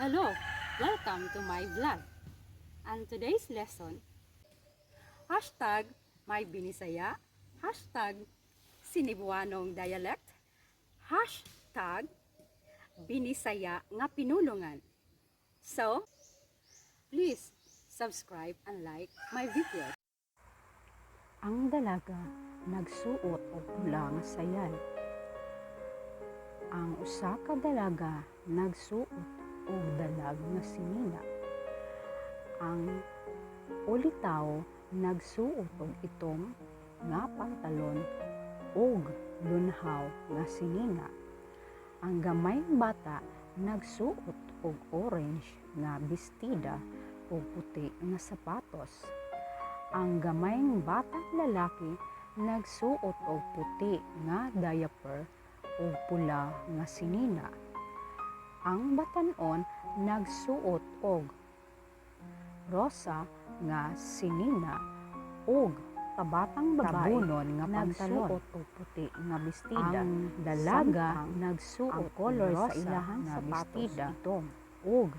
Hello, welcome to my vlog. And today's lesson, #MyBinisaya, #Sinibuanong dialect, #Binisaya nga pinulongan. So, please subscribe and like my video. Ang dalaga nagsuot og pula nga sayal. Ang usa ka dalaga nagsuot og dalag nga sinina. Ang ulitawo nagsuot og itom nga pantalon ug lunhaw nga sinina. Ang gamayng bata nagsuot og orange nga bestida ug puti nga sapatos. Ang gamayng batang lalaki nagsuot og puti nga diaper ug pula nga sinina. Ang batan-on nagsuot og rosa nga sinina ug Kabatang babae tabunon nga pantalon. Nagsuot og puti nga bestida. Ang dalaga Samtang nagsuot ang og color sa rosa ilahang nga sapatos bestida itom. Ug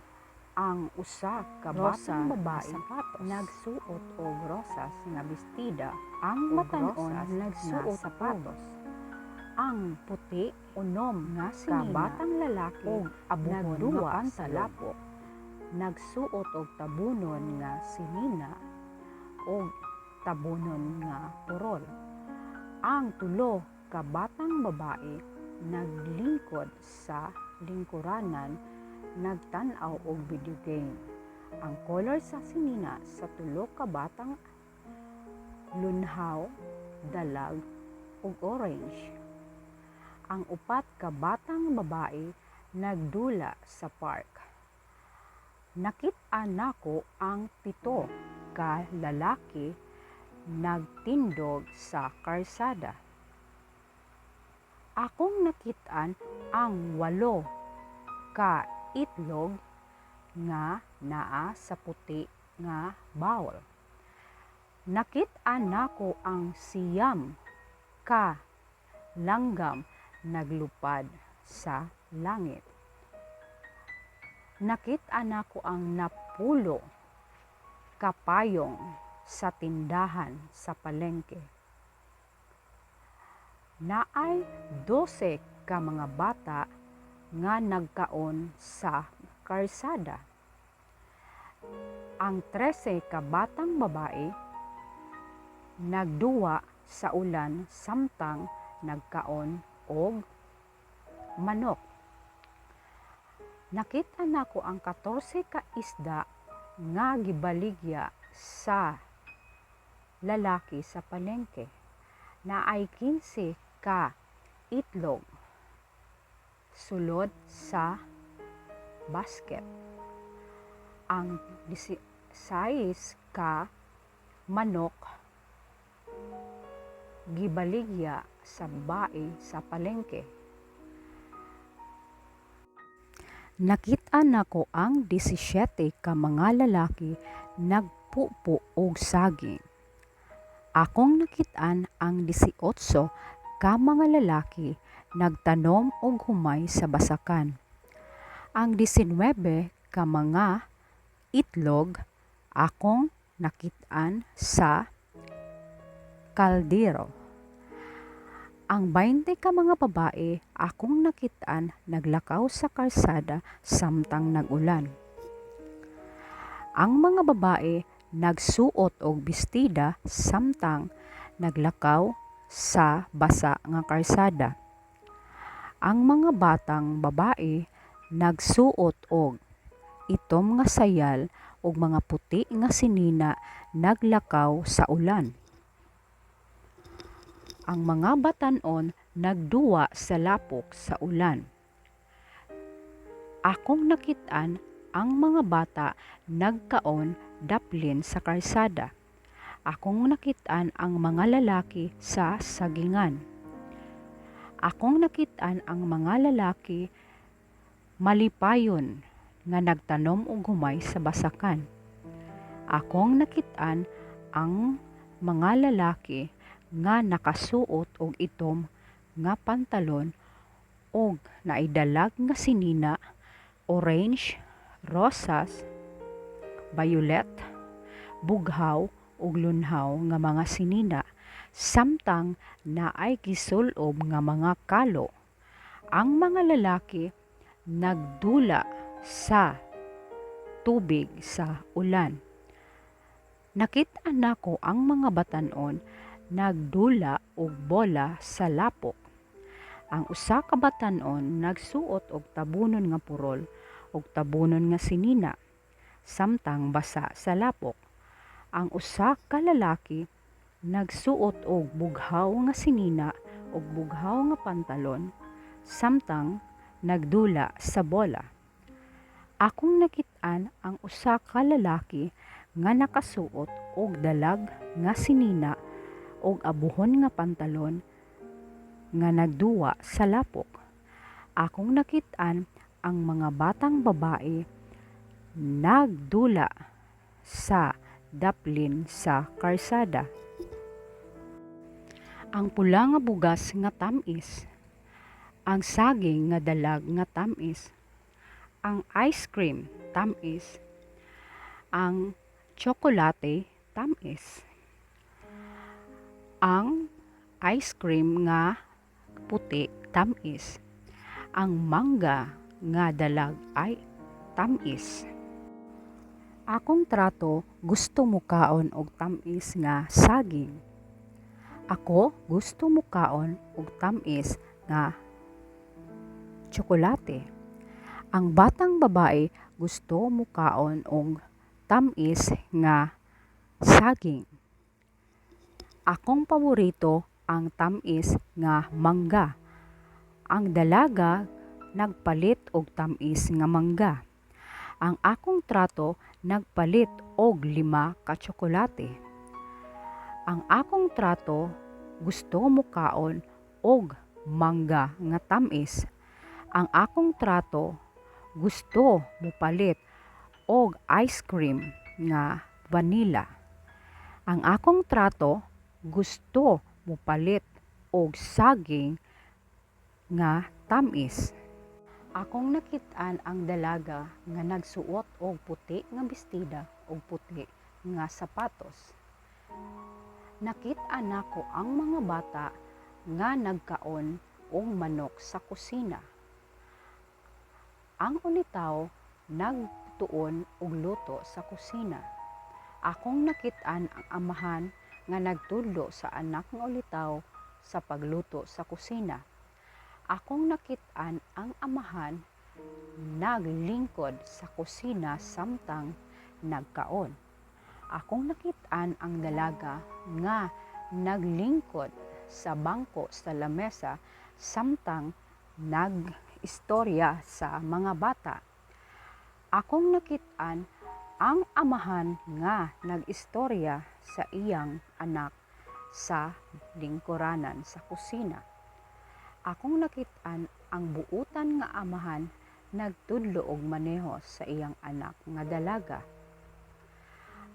ang usa ka Rosa batang nga babae sapatos. Nagsuot og rosas nga bestida Ang ug batan-on rosas nga nagsuot og sapatos. Ang puti unom nga ka sinina batang lalaki ug abuhon nga nagduwa sa pantalon. Lapok nagsuot og tabunon nga sinina ug tabunon nga purol. Ang tulo ka batang babae naglingkod sa lingkuranan nagtan-aw og video game. Ang color sa sinina sa tulo ka batang lunhaw, dalag ug orange. Ang upat ka batang babae nagdula sa park. Nakit-an nako ang pito ka lalaki nagtindog sa karsada. Akong nakit-an ang walo ka itlog nga naa sa puti nga bowl. Nakit-an nako ang 9 ka langgam naglupad sa langit. Nakit-an nako ang 10 ka payong sa tindahan sa palengke. Naay 12 ka mga bata nga nagkaon sa karsada. Ang 13 ka batang babae nagduwa sa ulan samtang nagkaon og manok. Nakita nako ang 14 ka isda nga gibaligya sa lalaki sa palengke. Naay 15 ka itlog sulod sa basket. Ang 16 ka manok gibaligya sa babae sa palengke. Nakit-an nako ang 17 ka mga lalaki nagpupo og saging. Akong nakit-an ang 18 ka mga lalaki nagtanom og humay sa basakan. Ang 19 ka mga itlog akong nakit-an sa kaldero. Ang 20 ka mga babae akong nakit-an naglakaw sa karsada samtang nag-ulan. Ang mga babae nagsuot og bestida samtang naglakaw sa basa nga karsada. Ang mga batang babae nagsuot og itom nga sayal ug mga puti nga sinina naglakaw sa ulan. Ang mga batan-on nagduwa sa lapok sa ulan. Akong nakit-an ang mga bata nagkaon daplin sa karsada. Akong nakit-an ang mga lalaki sa sagingan. Akong nakit-an ang mga lalaki malipayon nga nagtanom og humay sa basakan. Akong nakit-an ang mga lalaki nga nakasuot og itom nga pantalon og naidalag nga sinina, orange, rosas, violet, bughaw ug lunhaw nga mga sinina samtang naay gisulob nga mga kalo. Ang mga lalaki nagdula sa tubig sa ulan. Nakit-an nako ang mga batan-on nagdula og bola sa lapok. Ang usa ka batan-on nagsuot og tabunon nga purol ug tabunon nga sinina samtang basa sa lapok. Ang usa ka lalaki nagsuot og bughaw nga sinina ug bughaw nga pantalon samtang nagdula sa bola. Akong nakit-an ang usa ka lalaki nga nakasuot og dalag nga sinina ug abuhon nga pantalon nga nagduwa sa lapok. Akong nakit-an ang mga batang babae nagdula sa daplin sa karsada. Ang pula nga bugas nga tam-is. Ang saging nga dalag nga tam-is. Ang ice cream tam-is. Ang tsokolate tam-is. Ang ice cream nga puti tam-is. Ang mangga nga dalag ay tam-is. Akong trato gusto mukaon og tam-is nga saging. Ako gusto mukaon og tam-is nga tsokolate. Ang batang babae gusto mukaon og tam-is nga saging. Akong paborito ang tam-is nga mangga. Ang dalaga nagpalit og tam-is nga mangga. Ang akong trato nagpalit og 5 ka tsokolate. Ang akong trato gusto mukaon og mangga nga tam-is. Ang akong trato gusto mopalit og ice cream nga vanilla. Ang akong trato gusto mopalit og saging nga tam-is. Akong nakit-an ang dalaga nga nagsuot og puti nga bestida ug puti nga sapatos. Nakit-an nako ang mga bata nga nagkaon og manok sa kusina. Ang ulitaw nagtuon og luto sa kusina. Akong nakit-an ang amahan nga nagtudlo sa anak nga ulitaw sa pagluto sa kusina. Akong nakit-an ang amahan naglingkod sa kusina samtang nagkaon. Akong nakit-an ang dalaga nga naglingkod sa bangko sa lamesa samtang nag-istorya sa mga bata. Akong nakit-an ang amahan nga nag-istorya sa iyang anak sa lingkuranan sa kusina. Akong nakit-an ang buutan nga amahan nagtudlo og maneho sa iyang anak nga dalaga.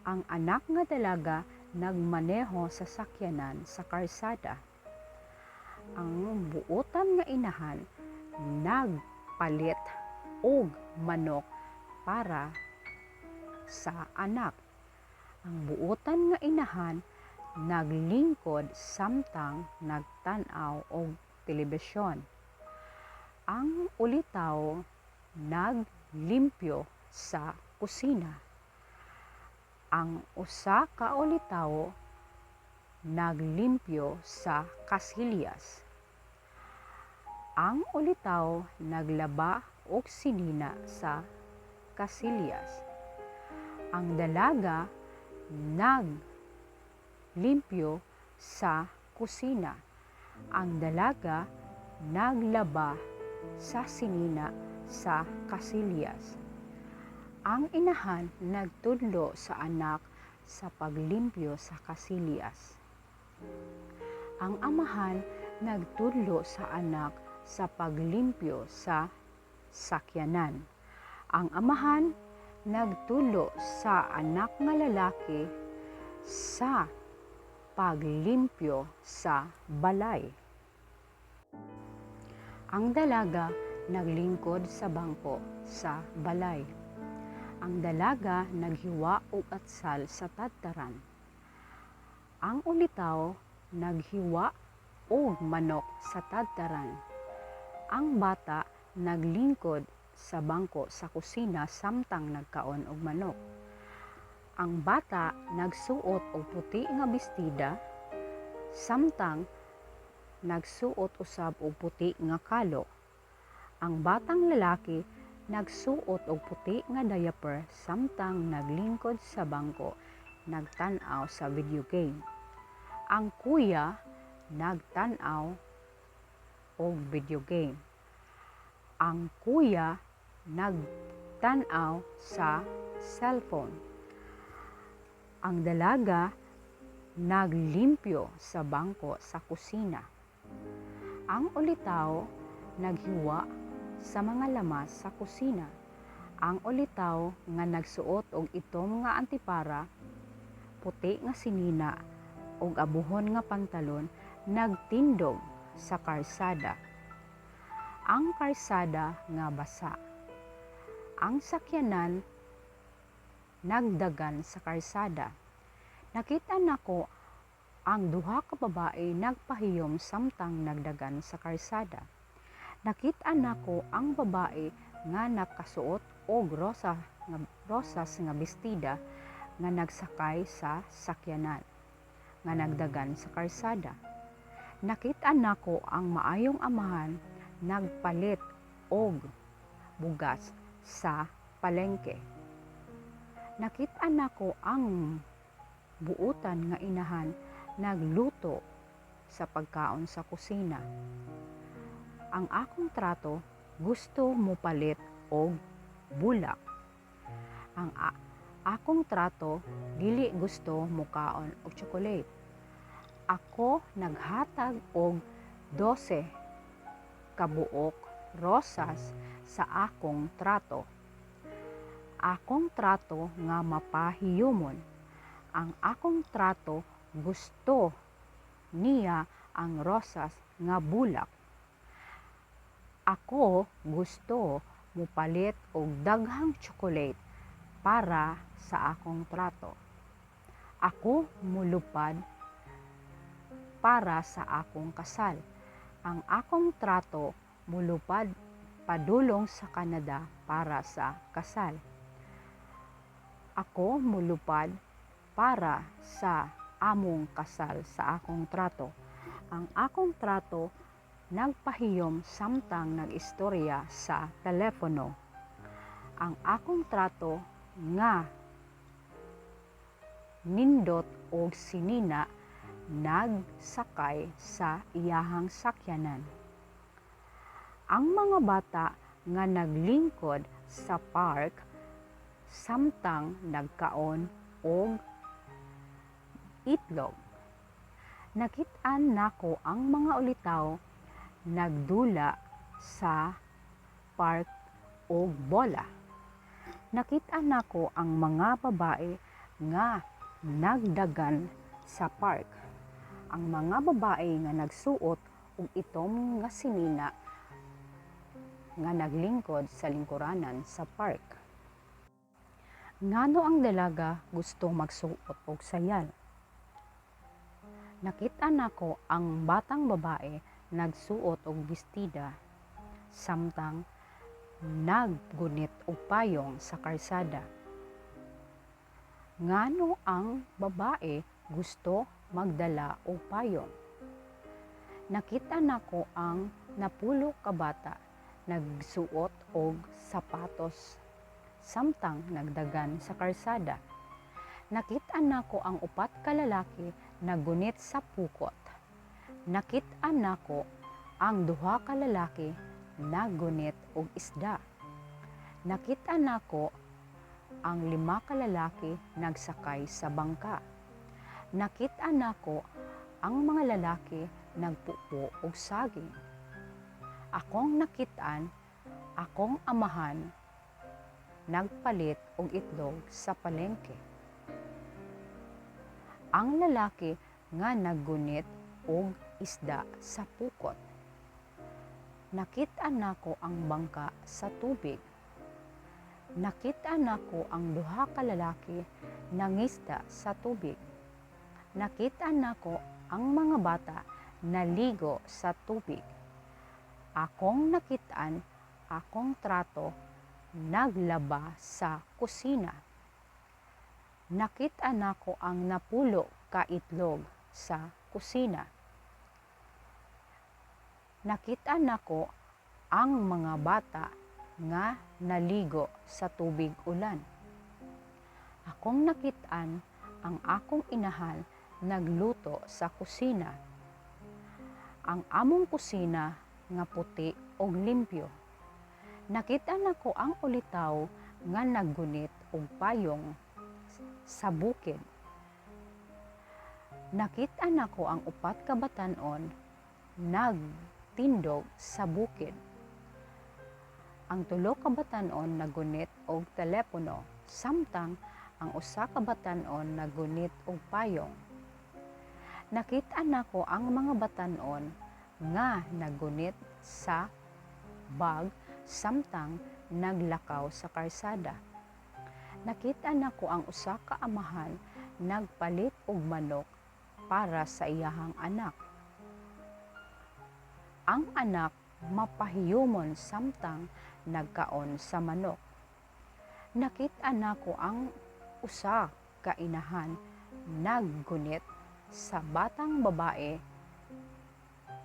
Ang anak nga dalaga nagmaneho sa sakyanan sa karsada. Ang buutan nga inahan nagpalit og manok para sa anak. Ang buutan nga inahan naglingkod samtang nagtan-aw og telebisyon. Ang ulitaw naglimpyo sa kusina. Ang usa ka ulitawo naglimpyo sa kasilyas. Ang ulitaw naglaba og sinina sa kasilyas. Ang dalaga naglimpyo sa kusina. Ang dalaga naglaba sa sinina sa kasilyas. Ang inahan nagtudlo sa anak sa paglimpyo sa kasilyas. Ang amahan nagtudlo sa anak sa paglimpyo sa sakyanan. Ang amahan nagtudlo sa anak nga lalaki sa paglimpyo sa balay. Ang dalaga naglingkod sa bangko sa balay. Ang dalaga naghiwa og atsal sa tadtaran. Ang ulitaw naghiwa og manok sa tadtaran. Ang bata naglingkod sa bangko sa kusina samtang nagkaon og manok. Ang bata nagsuot og puti nga bestida samtang nagsuot usab og puti nga kalo. Ang batang lalaki nagsuot og puti nga diaper samtang naglingkod sa bangko nagtan-aw sa video game. Ang kuya nagtan-aw og video game. Ang kuya nagtan-aw sa cellphone. Ang dalaga naglimpyo sa bangko sa kusina. Ang ulitaw naghiwa sa mga lamas sa kusina. Ang ulitaw nga nagsuot og itom nga antipara, puti nga sinina ug abuhon nga pantalon nagtindog sa karsada. Ang karsada nga basa. Ang sakyanan nagdagan sa karsada. Nakita nako ang duha ka babae nagpahiyom samtang nagdagan sa karsada. Nakita nako ang babae nga nakasuot og rosas nga bestida nga nagsakay sa sakyanan nga nagdagan sa karsada. Nakita nako ang maayong amahan nagpalit og bugas sa palengke. Nakita nako ang buutan nga inahan nagluto sa pagkaon sa kusina. Ang akong trato gusto mopalit og bulak. Ang akong trato dili gusto mokaon og chocolate. Ako naghatag og 12 kabuok rosas sa akong trato. Akong trato nga mapahiyomon. Ang akong trato gusto niya ang rosas nga bulak. Ako gusto mopalit og daghang chocolate para sa akong trato. Ako molupad para sa akong kasal. Ang akong trato molupad padulong sa Canada para sa kasal. Ako molupad para sa among kasal sa akong trato. Ang akong trato nagpahiyom samtang nag-istorya sa telepono. Ang akong trato nga nindot og sinina nagsakay sa iyahang sakyanan. Ang mga bata nga naglingkod sa park samtang nagkaon og itlog. Nakit-an nako ang mga ulitaw nagdula sa park og bola. Nakit-an nako ang mga babae nga nagdagan sa park. Ang mga babae nga nagsuot og itom nga sinina nga naglingkod sa lingkuranan sa park. Ngano ang dalaga gusto magsuot og sayal? Nakita nako ang batang babae nagsuot og bestida samtang naggunit og payong sa karsada. Ngano ang babae gusto magdala og payong? Nakita nako ang napulo ka bata nagsuot og sapatos samtang nagdagan sa karsada. Nakita nako ang upat ka lalaki naggunit sa pukot. Nakita nako ang duha ka lalaki naggunit og isda. Nakita nako ang lima ka lalaki nagsakay sa bangka. Nakita nako ang mga lalaki nagpupo og saging. Akong nakit-an akong amahan nagpalit og itlog sa palengke. Ang lalaki nga naggunit og isda sa pukot. Nakit-an nako ang bangka sa tubig. Nakita nako ang duha ka lalaki nangisda sa tubig. Nakita nako ang mga bata naligo sa tubig. Akong nakitaan akong trato naglaba sa kusina. Nakita nako ang 10 ka itlog sa kusina. Nakita nako ang mga bata nga naligo sa tubig ulan. Akong nakitaan ang akong inahan nagluto sa kusina. Ang among kusina nga puti og limpyo. Nakita nako ang ulitaw nga naggunit og payong sa bukid. Nakita nako ang upat ka batan-on nagtindog sa bukid. Ang tulo ka batan-on naggunit og telepono samtang ang usa ka batan-on naggunit og payong. Nakita nako ang mga batan-on nga naggunit sa bag samtang naglakaw sa karsada. Nakita nako ang usa ka amahan nagpalit og manok para sa iyahang anak. Ang anak mapahiyumon samtang nagkaon sa manok. Nakita nako ang usa ka inahan naggunit sa batang babae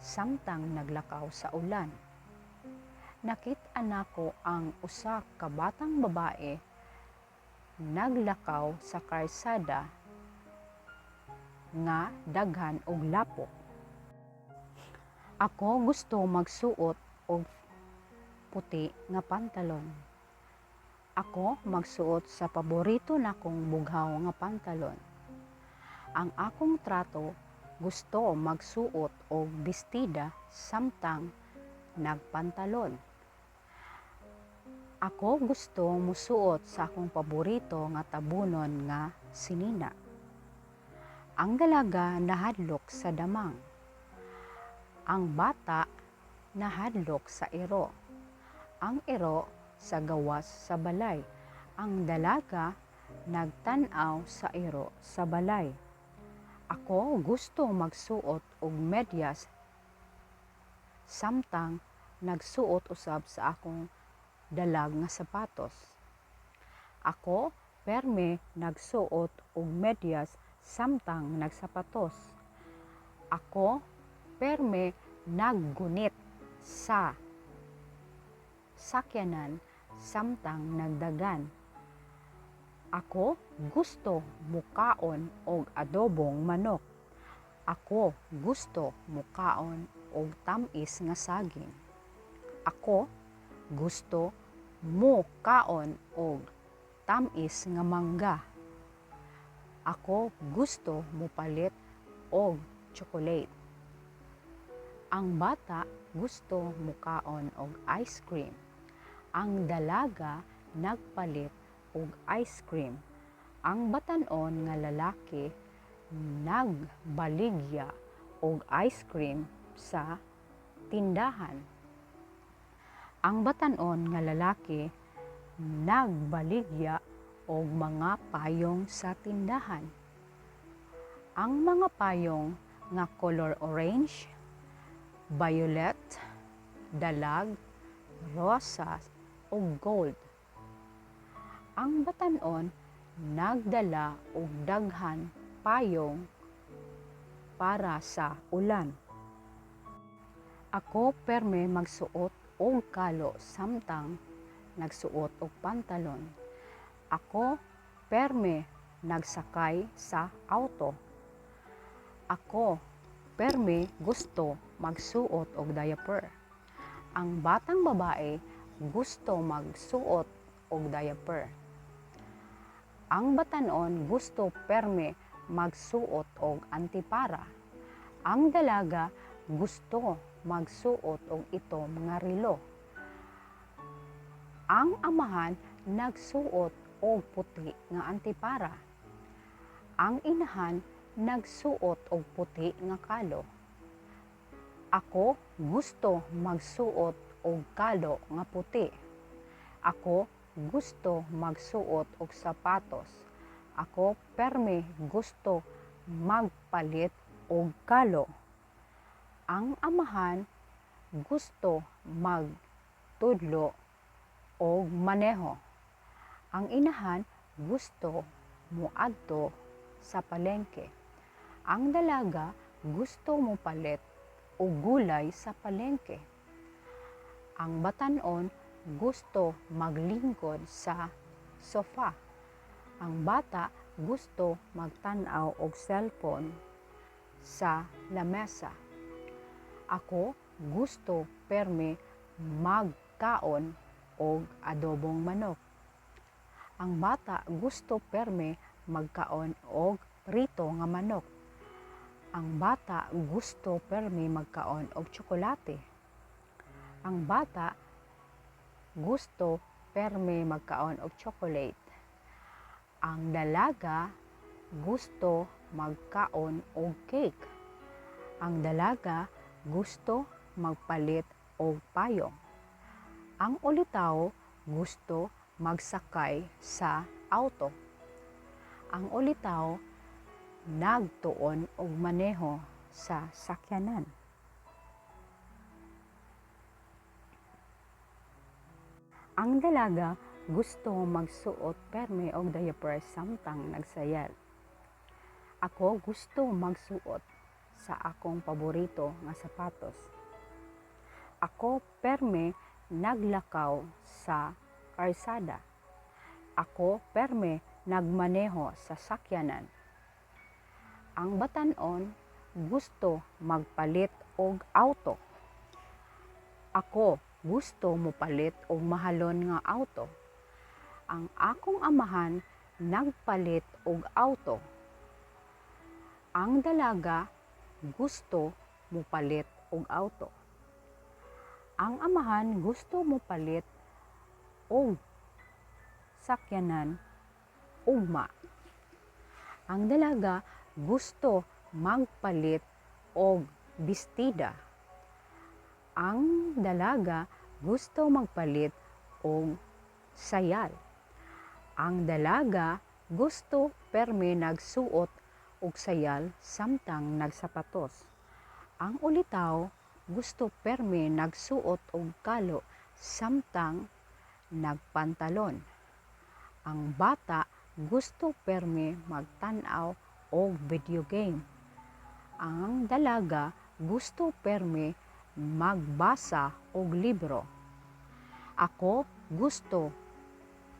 samtang naglakaw sa ulan. Nakita nako ang usa ka batang babae naglakaw sa karsada nga daghan og lapok. Ako gusto magsuot og puti nga pantalon. Ako magsuot sa paborito nakong bughaw nga pantalon. Ang akong trato gusto magsuot og bestida samtang nagpantalon. Ako gusto musuot sa akong paborito nga tabunon nga sinina. Ang dalaga nahadlok sa damang. Ang bata nahadlok sa iro. Ang iro sa gawas sa balay. Ang dalaga nagtan-aw sa iro sa balay. Ako gusto magsuot og medyas samtang nagsuot usab sa akong dalag nga sapatos. Ako perme nagsuot og medyas samtang nagsapatos. Ako perme naggunit sa sakyanan samtang nagdagan. Ako gusto mukaon og adobong manok. Ako gusto mukaon og tam-is nga saging. Ako gusto mukaon og tam-is nga mangga. Ako gusto mupalit og chocolate. Ang bata gusto mukaon og ice cream. Ang dalaga nagpalit og ice cream. Ang batan-on nga lalaki nagbaligya og ice cream sa tindahan. Ang batan-on nga lalaki nagbaligya og mga payong sa tindahan. Ang mga payong nga color orange, violet, dalag, rosa ug gold. Ang batan-on nagdala og daghan payong para sa ulan. Ako perme magsuot og kalo samtang nagsuot og pantalon. Ako perme nagsakay sa auto. Ako perme gusto magsuot og diaper. Ang batang babae gusto magsuot og diaper. Ang batan-on gusto perme magsuot og antipara. Ang dalaga gusto magsuot og itom nga relo. Ang amahan nagsuot og puti nga antipara. Ang inahan nagsuot og puti nga kalo. Ako gusto magsuot og kalo nga puti. Ako gusto magsuot og sapatos. Ako permi gusto magpalit og kalo. Ang amahan gusto magtudlo og maneho. Ang inahan gusto moadto sa palengke. Ang dalaga gusto mopalit og gulay sa palengke. Ang batan-on gusto maglingkod sa sofa. Ang bata gusto magtan-aw og cellphone sa lamesa. Ako gusto permi magkaon og adobong manok. Ang bata gusto permi magkaon og prito nga manok. Ang bata gusto permi magkaon og tsokolate. Ang bata gusto permi magkaon og chocolate. Ang dalaga gusto magkaon og cake. Ang dalaga gusto magpalit og payong. Ang ulitawo gusto magsakay sa auto. Ang ulitawo nagtuon og maneho sa sakyanan. Ang dalaga gusto magsuot permi og diaper samtang nagsayal. Ako gusto magsuot sa akong paborito nga sapatos. Ako permi naglakaw sa karsada. Ako permi nagmaneho sa sakyanan. Ang batan-on gusto magpalit og auto. Ako gusto mopalit og mahalon nga auto. Ang akong amahan nagpalit og auto. Ang dalaga gusto mopalit og auto. Ang amahan gusto mopalit og sakyanan ugma. Ang dalaga gusto magpalit og bestida. Ang dalaga gusto magpalit og sayal. Ang dalaga gusto permi nagsuot og sayal samtang nagsapatos. Ang ulitawo gusto permi nagsuot og kalo samtang nagpantalon. Ang bata gusto permi magtan-aw og video game. Ang dalaga gusto permi magbasa og libro. Ako gusto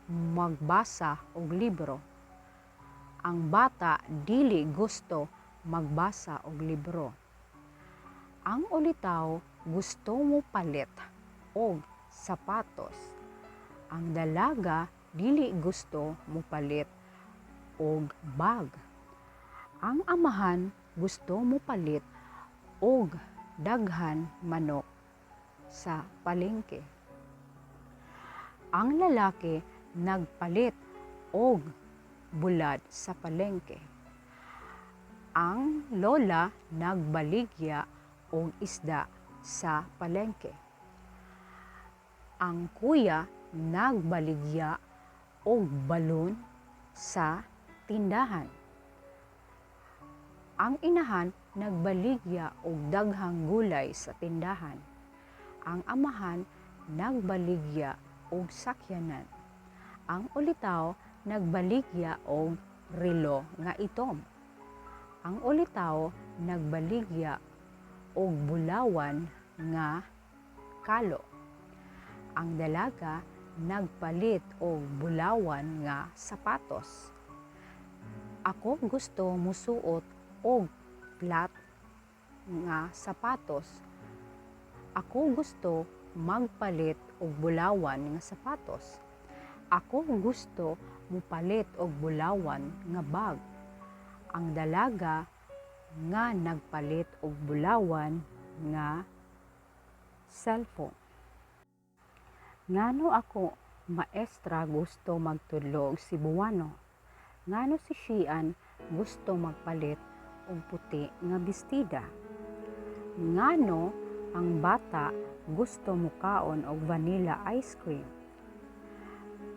magbasa og libro. Ang bata dili gusto magbasa og libro. Ang ulitawo gusto mopalit og sapatos. Ang dalaga dili gusto mopalit og bag. Ang amahan gusto mopalit og daghan manok sa palengke. Ang lalaki nagpalit og bulad sa palengke. Ang lola nagbaligya og isda sa palengke. Ang kuya nagbaligya og balon sa tindahan. Ang inahan nagbaligya og daghang gulay sa tindahan. Ang amahan nagbaligya og sakyanan. Ang ulitawo nagbaligya og relo nga itom. Ang ulitawo nagbaligya og bulawan nga kalo. Ang dalaga nagpalit og bulawan nga sapatos. Ako gusto musuot og flat nga sapatos. Ako gusto magpalit og bulawan nga sapatos. Ako gusto mupalit og bulawan nga bag. Ang dalaga nga nagpalit og bulawan nga cellphone. Ngano ako maestra gusto magtudlo og Cebuano? Ngano si Shian gusto magpalit og puti nga bestida? Ngano ang bata gusto mukaon og vanilla ice cream?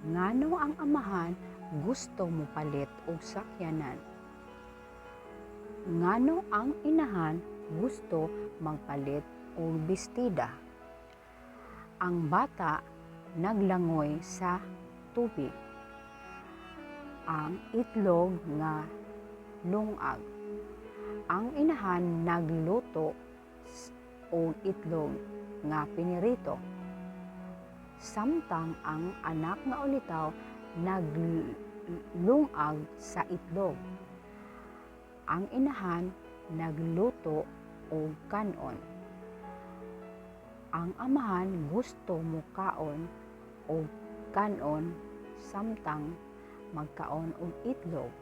Ngano ang amahan gusto mopalit og sakyanan? Ngano ang inahan gusto magpalit og bestida? Ang bata naglangoy sa tubig. Ang itlog nga lungag. Ang inahan nagluto og itlog nga pinirito. Samtang ang anak nga ulitaw naglungag sa itlog. Ang inahan nagluto og kanon. Ang amahan gusto mukaon og kanon samtang magkaon og itlog.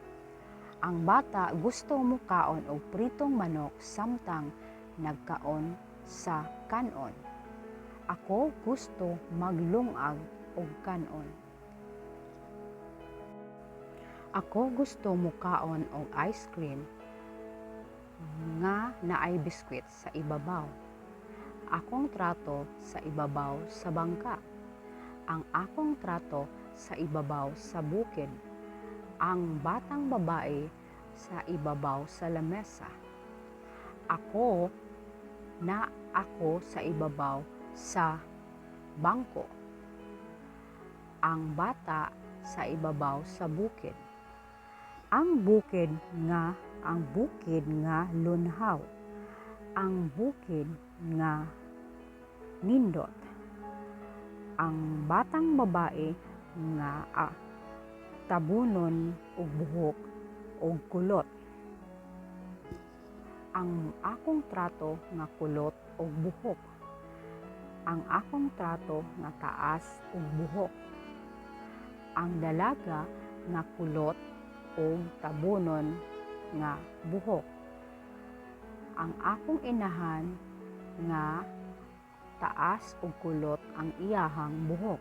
Ang bata gusto mukaon og pritong manok samtang nagkaon sa kanon. Ako gusto maglungag og kanon. Ako gusto mukaon og ice cream nga naay biskwit sa ibabaw. Akong trato sa ibabaw sa bangka. Ang akong trato sa ibabaw sa bukid. Ang batang babae sa ibabaw sa lamesa. Ako na ako sa ibabaw sa bangko. Ang bata sa ibabaw sa bukid. Ang bukid nga lunhaw. Ang bukid nga nindot. Ang batang babae nga tabunon og buhok og kulot. Ang akong trato nga kulot og buhok. Ang akong trato nga taas og buhok. Ang dalaga nga kulot og tabunon nga buhok. Ang akong inahan nga taas og kulot ang iyahang buhok.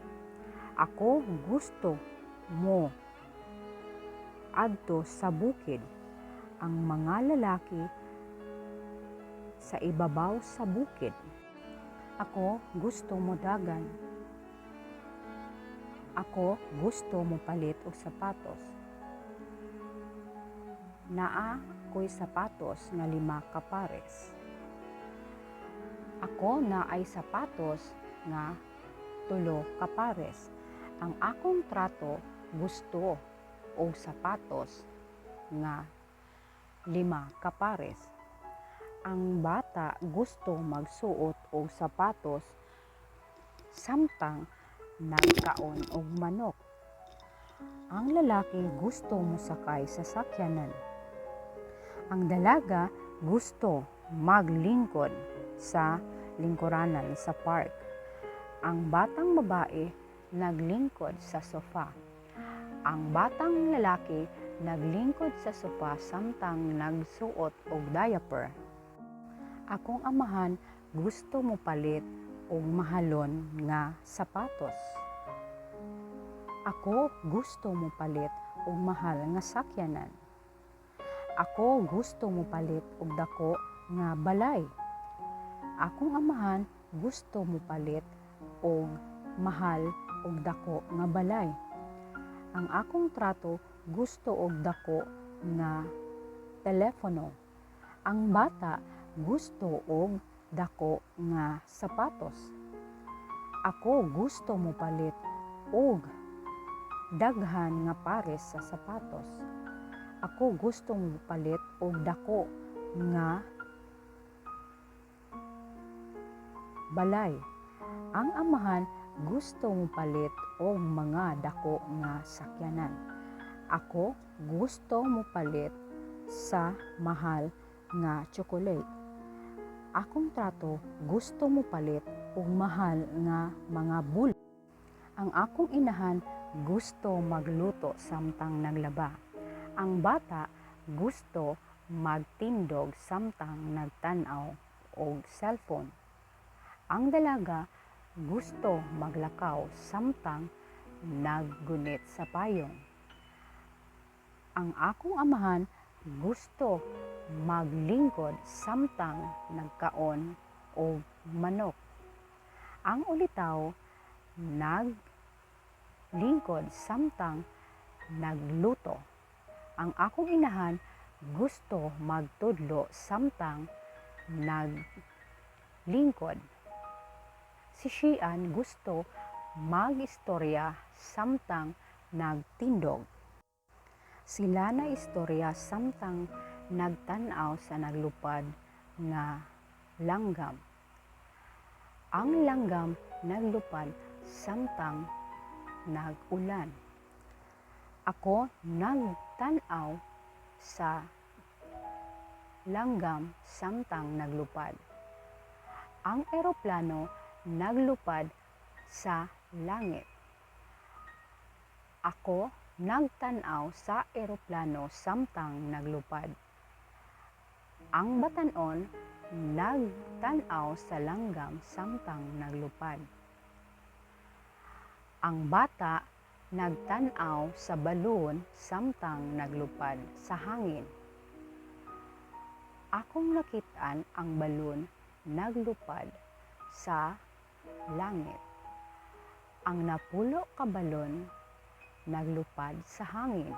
Ako gusto mo adto sa bukid. Ang mga lalaki sa ibabaw sa bukid. Ako gusto mo dagan. Ako gusto mo palit og sapatos. Naa ko'y sapatos nga lima ka pares. Ako naay sapatos nga tulo ka pares. Ang akong trato gusto og sapatos nga lima ka pares. Ang bata gusto magsuot og sapatos samtang nagkaon og manok. Ang lalaki gusto mosakay sa sakyanan. Ang dalaga gusto maglingkod sa lingkuranan sa park. Ang batang babae naglingkod sa sofa. Ang batang lalaki naglingkod sa sofa samtang nagsuot og diaper. Akong amahan gusto mopalit og mahalon nga sapatos. Ako gusto mopalit og mahal nga sakyanan. Ako gusto mopalit og dako nga balay. Akong amahan gusto mopalit og mahal og dako nga balay. Ang akong trato gusto og dako nga telepono. Ang bata gusto og dako nga sapatos. Ako gusto mopalit og daghan nga pares sa sapatos. Ako gusto mopalit og dako nga balay. Ang amahan gusto mopalit og mga dako nga sakyanan. Ako gusto mopalit sa mahal nga chocolate. Akong trato gusto mopalit og mahal nga mga bulak. Ang akong inahan gusto magluto samtang naglaba. Ang bata gusto magtindog samtang nagtan-aw og cellphone. Ang dalaga gusto maglakaw samtang naggunit sa payong. Ang akong amahan gusto maglingkod samtang nagkaon og manok. Ang ulitaw naglingkod samtang nagluto. Ang akong inahan gusto magtudlo samtang naglingkod. Si Shian gusto magistorya samtang nagtindog. Sila na istorya samtang nagtan-aw sa naglupad nga langgam. Ang langgam naglupad samtang nag-ulan. Ako nagtan-aw sa langgam samtang naglupad. Ang eroplano naglupad sa langit. Ako nagtan-aw sa eroplano samtang naglupad. Ang batan-on nagtan-aw sa langgam samtang naglupad. Ang bata nagtan-aw sa balon samtang naglupad sa hangin. Akong nakit-an ang balon naglupad sa langit. Ang napulo ka balon naglupad sa hangin.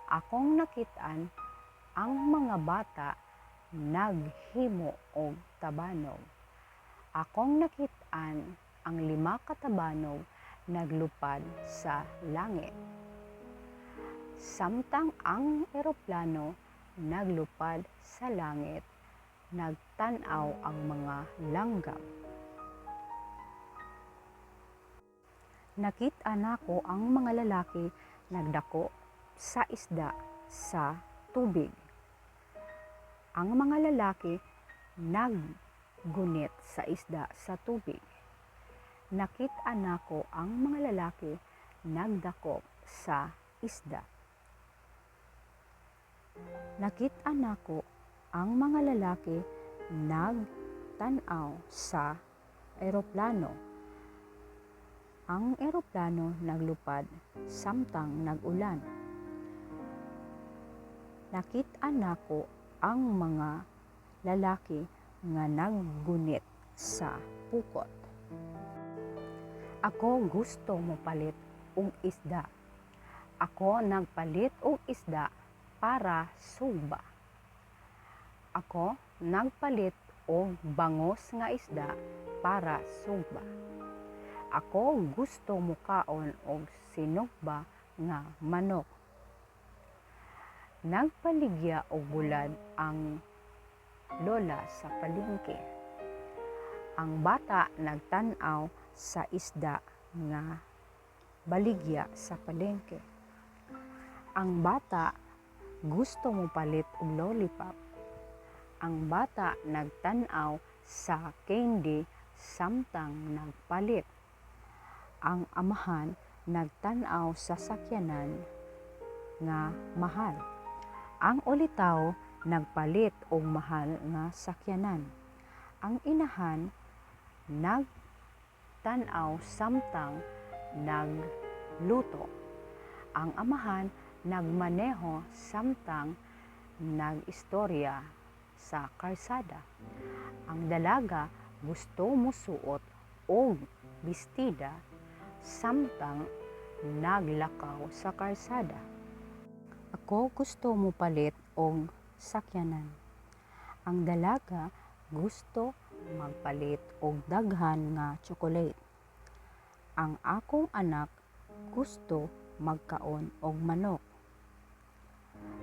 Akong nakit-an ang mga bata naghimo og tabanog. Akong nakit-an ang lima ka tabanog naglupad sa langit. Samtang ang eroplano naglupad sa langit, nagtan-aw ang mga langgam. Nakit-an nako ang mga lalaki nagdako sa isda sa tubig. Ang mga lalaki naggunit sa isda sa tubig. Nakit-an nako ang mga lalaki nagdakop sa isda. Nakit-an nako ang mga lalaki nagtan-aw sa eroplano. Ang eroplano naglupad samtang nag-ulan. Nakit-an nako ang mga lalaki nga naggunit sa pukot. Ako gusto mopalit og isda. Ako nagpalit og isda para sugba. Ako nagpalit og bangos nga isda para sugba. Ako gusto mukaon og sinugba nga manok. Nagpaligya og bulad ang lola sa palengke. Ang bata nagtan-aw sa isda nga baligya sa palengke. Ang bata gusto mopalit og lollipop. Ang bata nagtan-aw sa candy samtang nagpalit. Ang amahan nagtan-aw sa sakyanan nga mahal. Ang ulitaw nagpalit og mahal nga sakyanan. Ang inahan nagtan-aw samtang nagluto. Ang amahan nagmaneho samtang nagistorya sa karsada. Ang dalaga gusto mosuot og bestida samtang naglakaw sa karsada. Ako gusto mopalit og sakyanan. Ang dalaga gusto magpalit og daghan nga tsokolate. Ang akong anak gusto magkaon og manok.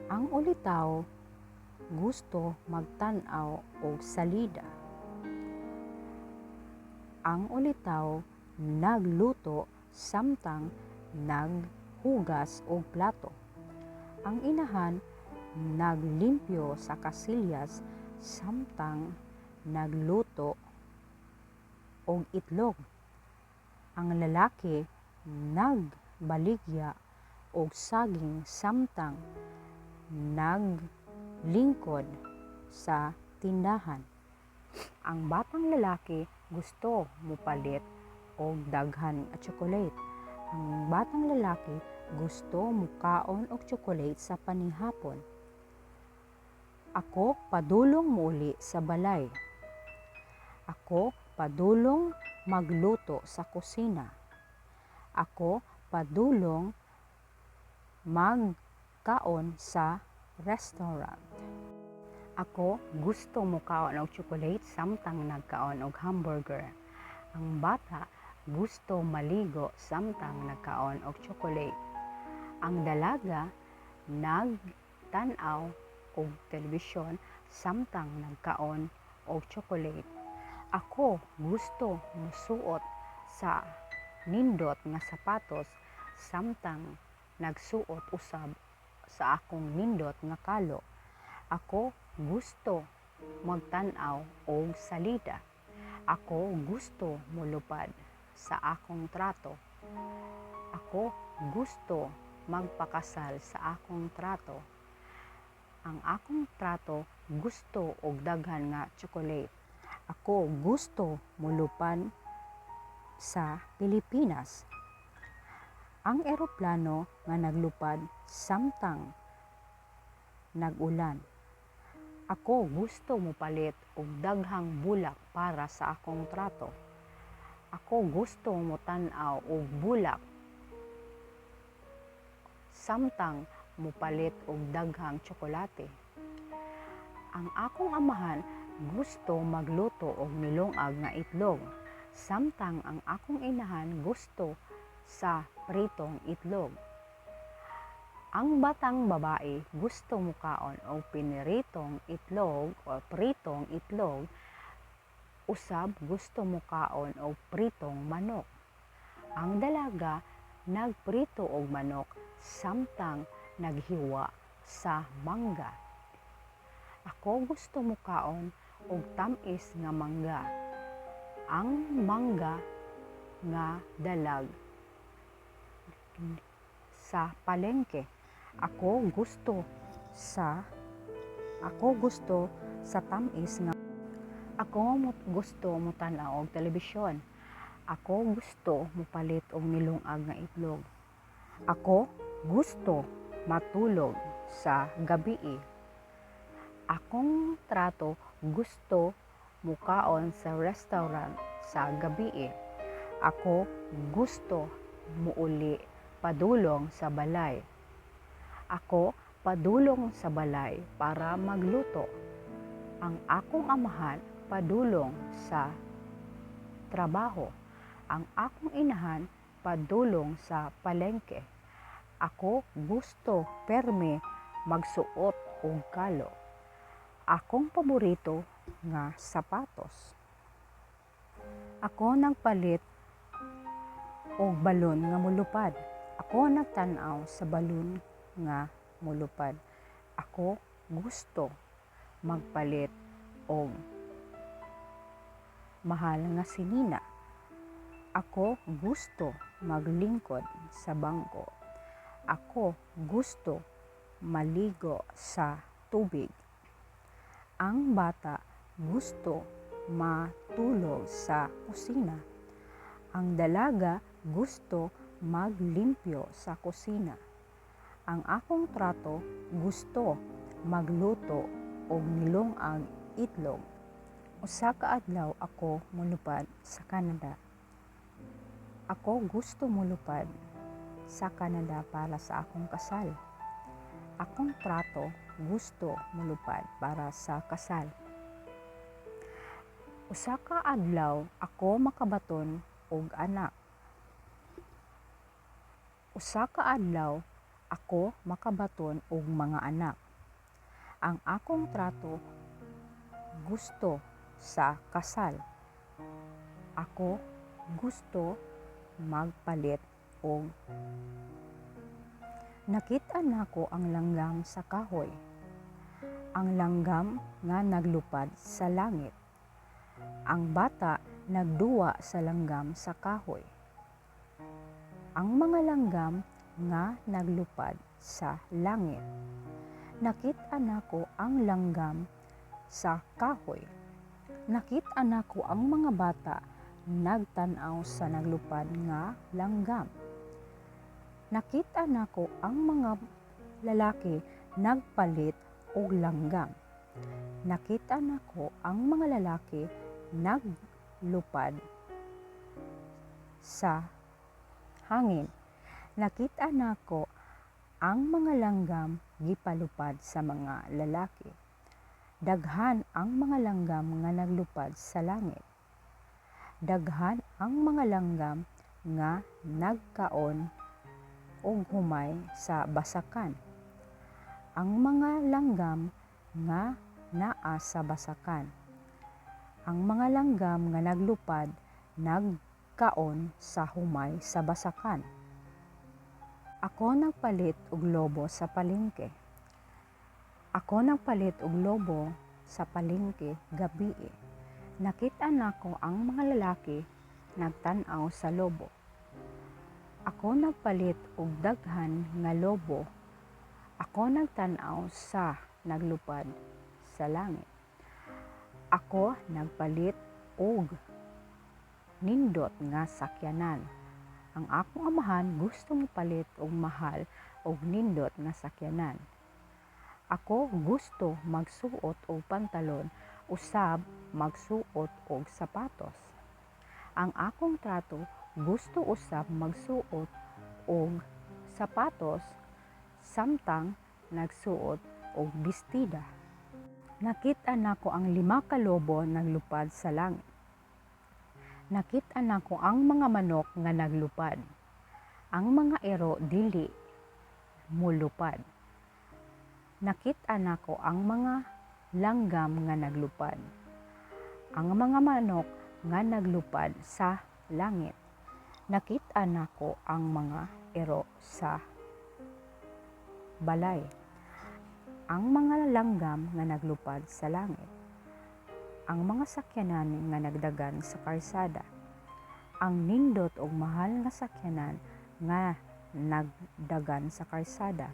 Ang ulitaw gusto magtan-aw og salida. Ang ulitaw nagluto samtang naghugas og plato. Ang inahan naglimpyo sa kasilyas samtang nagluto og itlog. Ang lalaki nagbaligya og saging samtang naglingkod sa tindahan. Ang batang lalaki gusto mopalit og daghan nga tsokolate. Ang batang lalaki gusto mukaon og tsokolate sa panihapon. Ako padulong mouli sa balay. Ako padulong magluto sa kusina. Ako Padulong magkaon sa restaurant. Ako gusto mokaon og chocolate samtang nagkaon og hamburger. Ang bata gusto maligo samtang nagkaon og chocolate. Ang dalaga nagtan-aw og telebisyon samtang nagkaon og chocolate. Ako gusto musuot sa nindot nga sapatos samtang nagsuot usab sa akong nindot nga kalo. Ako gusto magtan-aw og salida. Ako gusto molupad sa akong trato. Ako gusto magpakasal sa akong trato. Ang akong trato gusto og daghan nga chocolate. Ako gusto molupad sa Pilipinas. Ang eroplano nga naglupad samtang nag-ulan. Ako gusto mopalit og daghang bulak para sa akong trato. Ako gusto motan-aw og bulak samtang mopalit og daghang tsokolate. Ang akong amahan gusto magluto og nilungag nga itlog, samtang ang akong inahan gusto sa pritong itlog. Ang batang babae gusto mukaon og piniritong itlog o pritong itlog, usab gusto mukaon og pritong manok. Ang dalaga nagprito og manok samtang naghiwa sa mangga. Ako gusto mukaon og tam-is nga mangga. Ang mangga nga dalag sa palengke. Ako gusto sa tam-is nga. Ako gusto motan-aw og telebisyon. Ako gusto mopalit og nilungag nga itlog. Ako gusto matulog sa gabii. Akong trato gusto mukaon sa restaurant sa gabii. Ako gusto muuli padulong sa balay. Ako padulong sa balay para magluto. Ang akong amahan padulong sa trabaho. Ang akong inahan padulong sa palengke. Ako gusto perme magsuot og kalo. Akong paborito nga sapatos. Ako nagpalit og balon nga molupad. Ako nagtan-aw sa balon nga molupad. Ako gusto magpalit og mahal nga sinina. Ako gusto maglingkod sa bangko. Ako gusto maligo sa tubig. Ang bata gusto matulog sa kusina. Ang dalaga gusto maglimpyo sa kusina. Ang akong trato gusto magluto og nilungag itlog. Usa ka adlaw ako molupad sa Canada. Ako gusto molupad sa Canada para sa akong kasal. Akong trato gusto molupad para sa kasal. Usa ka adlaw ako makabaton og anak. Usa ka adlaw ako makabaton og mga anak. Ang akong trato gusto sa kasal. Ako gusto magpalit og. Nakit-an nako ang langgam sa kahoy. Ang langgam nga naglupad sa langit. Ang bata nagduwa sa langgam sa kahoy. Ang mga langgam nga naglupad sa langit. Nakit-an nako ang langgam sa kahoy. Nakit-an nako ang mga bata nagtan-aw sa naglupad nga langgam. Nakit-an nako ang mga lalaki nagpalit og langgam. Nakit-an nako ang mga lalaki naglupad sa hangin. Nakita nako ang mga langgam gipalupad sa mga lalaki. Daghan ang mga langgam nga naglupad sa langit. Daghan ang mga langgam nga nagkaon og humay sa basakan. Ang mga langgam nga naa sa basakan. Ang mga langgam nga naglupad nagkaon sa humay sa basakan. Ako nagpalit og lobo sa palengke. Ako nagpalit og lobo sa palengke gabii. Nakita nako ang mga lalaki nagtan-aw sa lobo. Ako nagpalit og daghan nga lobo. Ako nagtan-aw sa naglupad sa langit. Ako nagpalit og nindot nga sakyanan. Ang akong amahan gusto mopalit og mahal og nindot nga sakyanan. Ako gusto magsuot og pantalon usab magsuot og sapatos. Ang akong trato gusto usab magsuot og sapatos samtang nagsuot og bestida. Nakita nako ang 5 ka lobo naglupad sa langit. Nakita nako ang mga manok nga naglupad. Ang mga ero dili molupad. Nakita nako ang mga langgam nga naglupad. Ang mga manok nga naglupad sa langit. Nakita nako ang mga ero sa balay. Ang mga langgam nga naglupad sa langit. Ang mga sakyanan nga nagdagan sa karsada. Ang nindot og mahal nga sakyanan nga nagdagan sa karsada.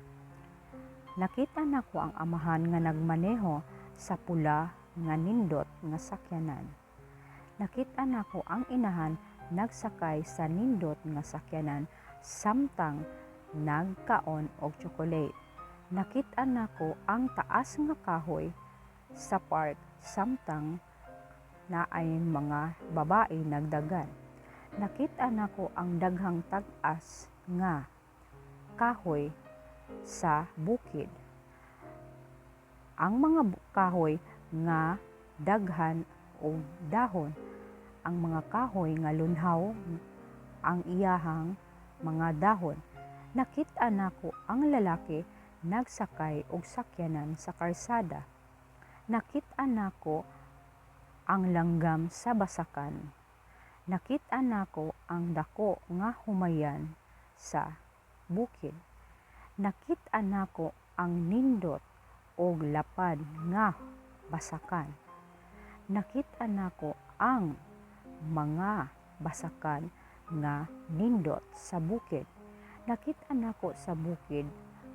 Nakita nako ang amahan nga nagmaneho sa pula nga nindot nga sakyanan. Nakita nako ang inahan nagsakay sa nindot nga sakyanan samtang nagkaon og chocolate. Nakita nako ang taas nga kahoy sa park samtang naay mga babae nagdagan. Nakita nako ang daghang tag-as nga kahoy sa bukid. Ang mga kahoy nga daghan og dahon. Ang mga kahoy nga lunhaw ang iyahang mga dahon. Nakita nako ang lalaki nagsakay og sakyanan sa karsada. Nakita nako ang langgam sa basakan. Nakita nako ang dako nga humayan sa bukid. Nakita nako ang nindot og lapad nga basakan. Nakita nako ang mga basakan nga nindot sa bukid. Nakita nako sa bukid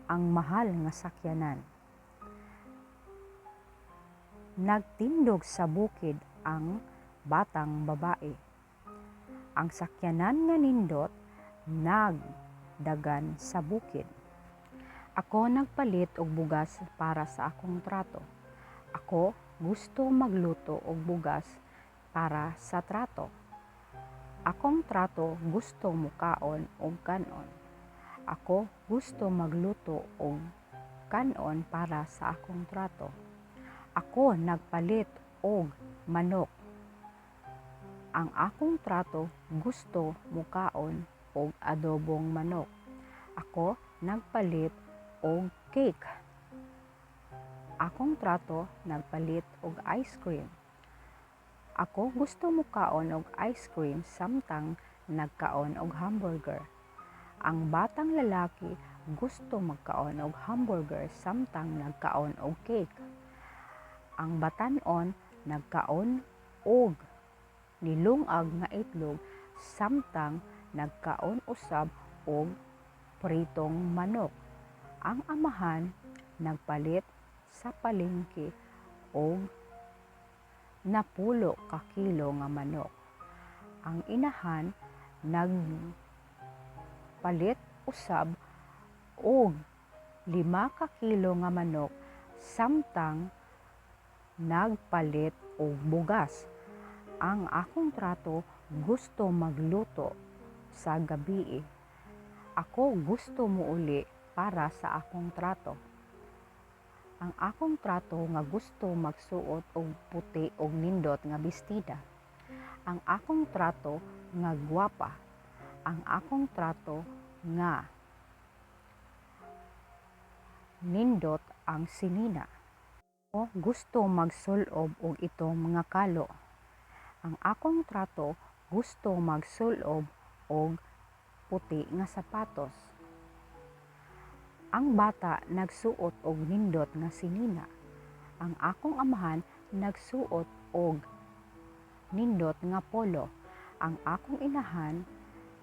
ang mahal nga sakyanan. Nagtindog sa bukid ang batang babae. Ang sakyanan nga nindot nagdagan sa bukid. Ako nagpalit og bugas para sa akong trato. Ako gusto magluto og bugas para sa trato. Akong trato gusto mukaon og kanon. Ako gusto magluto og kanon para sa akong trato. Ako nagpalit og manok. Ang akong trato gusto mukaon og adobong manok. Ako nagpalit og cake. Akong trato nagpalit og ice cream. Ako gusto mukaon og ice cream samtang nagkaon og hamburger. Ang batang lalaki gusto magkaon og hamburger samtang nagkaon og cake. Ang batan-on nagkaon og nilungag nga itlog samtang nagkaon usab og pritong manok. Ang amahan nagpalit sa palengke og 10 ka kilo nga manok. Ang inahan nagpalit usab og 5 ka kilo nga manok samtang nagpalit og bugas. Ang akong trato gusto magluto sa gabii. Ako gusto mouli para sa akong trato. Ang akong trato nga gusto magsuot og puti og nindot nga bestida. Ang akong trato nga gwapa. Ang akong trato nga nindot ang sinina. Ako gusto magsulob og itom nga kalo. Ang akong trato gusto magsulob og puti nga sapatos. Ang bata nagsuot og nindot nga sinina. Ang akong amahan nagsuot og nindot nga polo. Ang akong inahan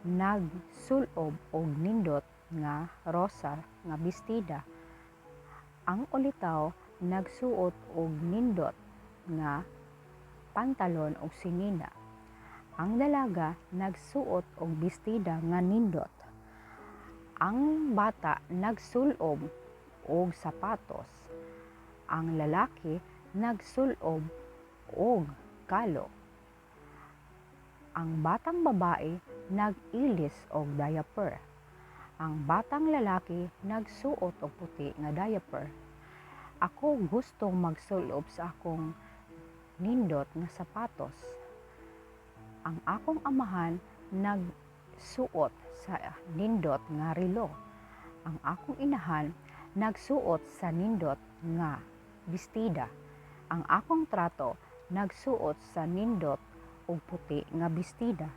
nagsulob og nindot nga rosa nga bestida. Ang ulitaw nagsuot og nindot nga pantalon og sinina. Ang dalaga nagsuot og bestida nga nindot. Ang bata nagsulob og sapatos. Ang lalaki nagsulob og kalo. Ang batang babae nag-ilis og diaper. Ang batang lalaki nagsuot og puti nga diaper. Ako gusto magsulob sa akong nindot nga sapatos. Ang akong amahan nagsuot sa nindot nga relo. Ang akong inahan nagsuot sa nindot nga bestida. Ang akong trato nagsuot sa nindot og puti nga bestida.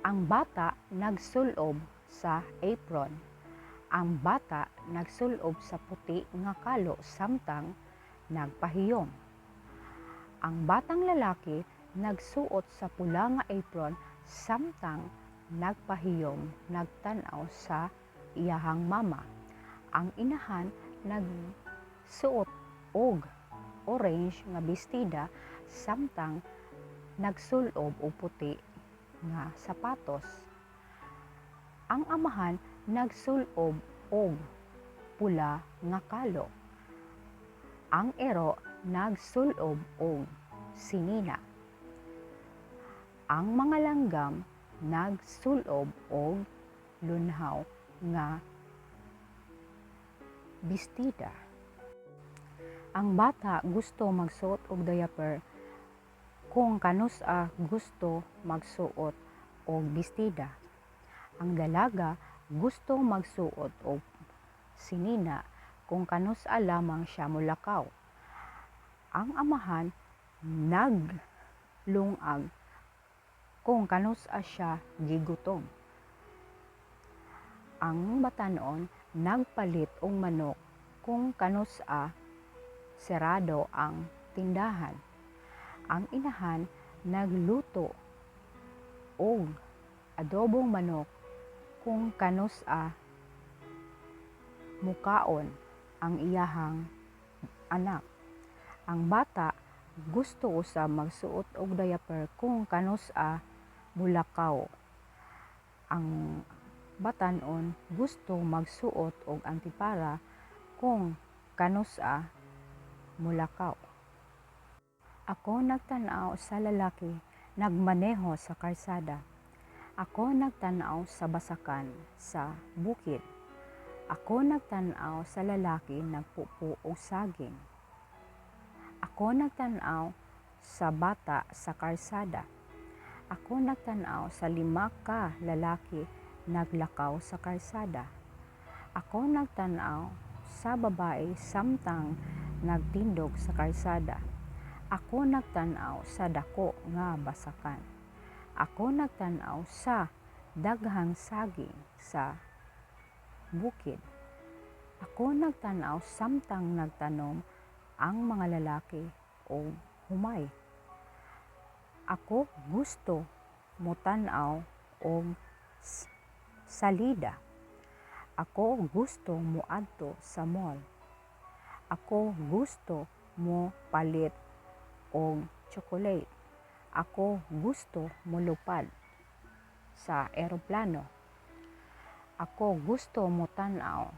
Ang bata nagsulob sa apron. Ang bata nagsulob sa puti nga kalo samtang nagpahiyom. Ang batang lalaki nagsuot sa pula nga apron samtang nagpahiyom nagtan-aw sa iyahang mama. Ang inahan nagsuot og orange nga bestida samtang nagsulob og puti nga sapatos. Ang amahan nagsulob og pula nga kalo. Ang ero nagsulob og sinina. Ang mga langgam nagsulob og lunhaw nga bestida. Ang bata gusto magsuot og diaper kung kanus-a gusto magsuot og bestida. Ang dalaga gusto magsuot og sinina kung kanus-a lamang siya molakaw. Ang amahan naglungag kung kanus-a siya gigutom. Ang batan-on nagpalit og manok kung kanus-a serado ang tindahan. Ang inahan nagluto og adobong manok kung kanus-a mukaon ang iyahang anak. Ang bata gusto usab magsuot og diaper kung kanus-a molakaw. Ang batan-on gusto magsuot og antipara kung kanus-a molakaw. Ako nagtan-aw sa lalaki nagmaneho sa karsada. Ako nagtan-aw sa basakan sa bukid. Ako nagtan-aw sa lalaki nagpupo og saging. Ako nagtan-aw sa bata sa karsada. Ako nagtan-aw sa lima ka lalaki naglakaw sa karsada. Ako nagtan-aw sa babae samtang nagtindog sa karsada. Ako nagtan-aw sa dako nga basakan. Ako nagtan-aw sa daghang saging sa bukid. Ako nagtan-aw samtang nagtanom ang mga lalaki og humay. Ako gusto motan-aw og salida. Ako gusto moadto sa mall. Ako gusto mo palit og chocolate. Ako gusto molupad sa eroplano. Ako gusto motan-aw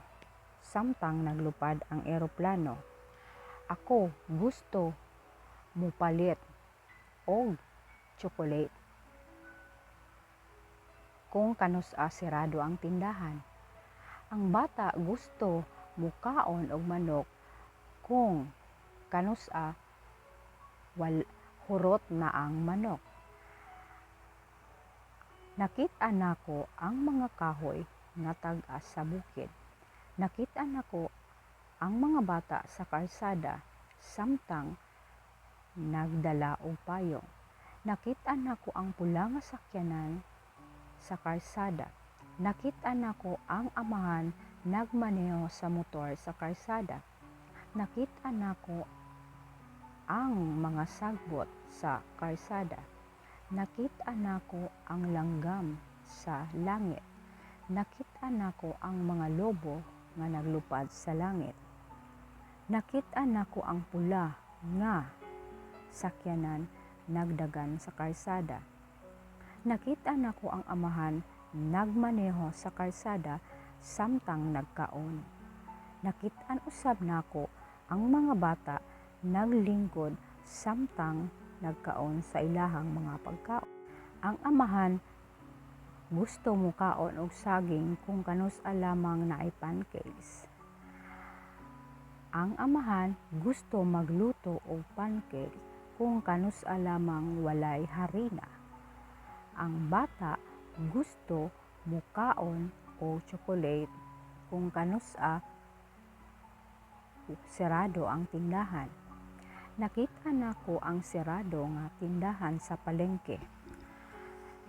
samtang naglupad ang eroplano. Ako gusto mopalit og chocolate kung kanus-a sirado ang tindahan. Ang bata gusto mukaon og manok kung kanus-a wal hurot na ang manok. Nakit-a nako ang mga kahoy nga tag-as sa bukid. Nakit-a nako ang mga bata sa karsada samtang nagdala og payong. Nakit-a nako ang pula nga sakyanan sa karsada. Nakit-a nako ang amahan nagmaneho sa motor sa karsada. Nakit-a nako ang mga sagbot sa karsada. Nakit-a nako ang langgam sa langit. Nakit-a nako ang mga lobo nga naglupad sa langit. Nakit-a nako ang pula nga sakyanan nagdagan sa karsada. Nakita nako ang amahan nagmaneho sa karsada samtang nagkaon. Nakit-an usab nako ang mga bata naglingkod samtang nagkaon sa ilahang mga pagkaon. Ang amahan gusto mukaon og saging kung kanus-a lamang naay pancakes. Ang amahan gusto magluto og pancakes kung kanus-a lamang walay harina. Ang bata gusto mukaon og chocolate kung kanus-a sirado ang tindahan. Nakit-an nako ang sirado nga tindahan sa palengke.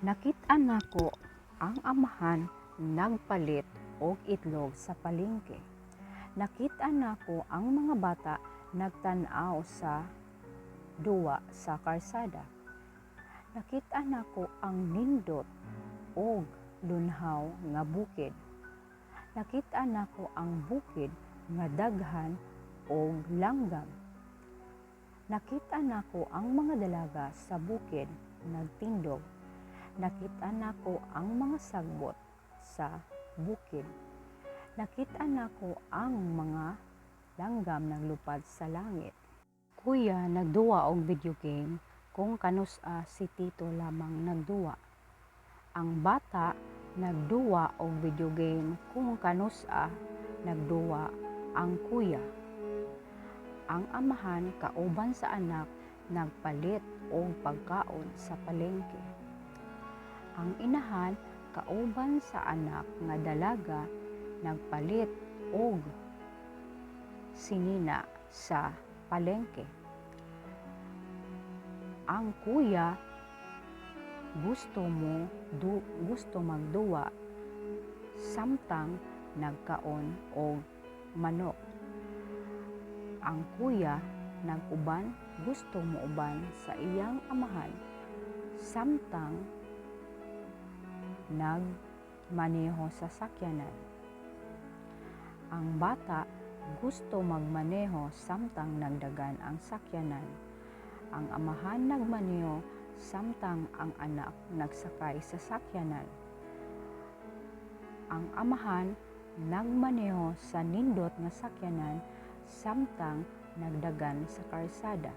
Nakit-an nako ang amahan nagpalit og itlog sa palengke. Nakit-an nako ang mga bata nagtan-aw sa duwa sa karsada. Nakit-an nako ang nindot og lunhaw nga bukid. Nakit-an nako ang bukid nga daghan og langgam. Nakit-an nako ang mga dalaga sa bukid nagtindog. Nakit-an nako ang mga sagbot sa bukid. Nakit-an nako ang mga langgam naglupad sa langit. Kuya nagduwa og video game kung kanus-a si tito lamang nagduwa. Ang bata nagduwa og video game kung kanus-a nagduwa ang kuya. Ang amahan kauban sa anak nagpalit og pagkaon sa palengke. Ang inahan kauban sa anak nga dalaga nagpalit og sinina sa palengke. Ang kuya gusto magduwa samtang nagkaon og manok. Ang kuya nag-uban gusto muuban sa iyang amahan samtang nagmaneho sa sakyanan. Ang bata gusto magmaneho samtang nagdagan ang sakyanan. Ang amahan nagmaneho samtang ang anak nagsakay sa sakyanan. Ang amahan nagmaneho sa nindot nga sakyanan samtang nagdagan sa karsada.